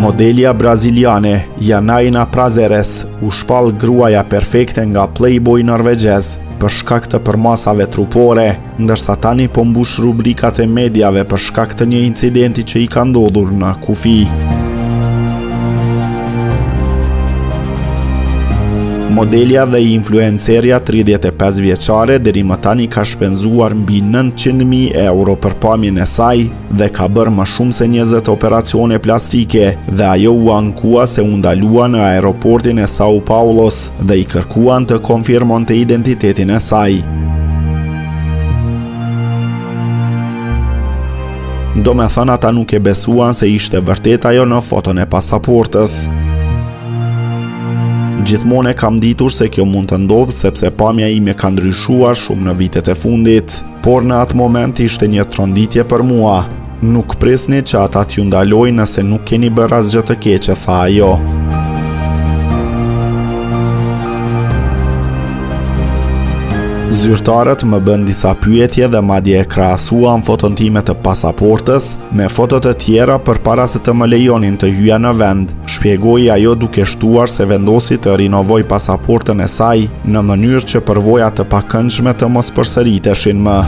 Modelja braziliane Janaina Prazeres u shpall gruaja perfekte nga Playboy norvegjez për shkak të përmasave trupore, ndërsa tani po mbush rubrikat e mediave për shkak të një incidenti që i ka ndodhur në kufi. Modelja dhe influencerja 35 vjeçare deri më tani ka shpenzuar mbi 900.000 euro për pamjen e saj dhe ka bërë më shumë se 20 operacione plastike dhe ajo u ankua se u ndalua në aeroportin e Sao Paulos dhe i kërkuan të konfirmonte identitetin e saj. Domethënë ata nuk e besuan se ishte vërtet ajo në foton e pasaportës. Gjithmonë e kam ditur se kjo mund të ndodhë sepse pamja ime ka ndryshuar shumë në vitet e fundit, por në atë moment ishte një tronditje për mua. Nuk prisni që ata t'ju ndalojnë nëse nuk keni bërë asgjë të keqe, tha ajo. Zyrtarët më bënë disa pyetje dhe madje e krahasuan foton time të pasaportës me foto të tjera përpara se të më lejonin të hyja në vend, shpjegoi ajo duke shtuar se vendosi të rinovojë pasaportën e saj në mënyrë që përvoja të pakëndshme të mos përsëriteshin më.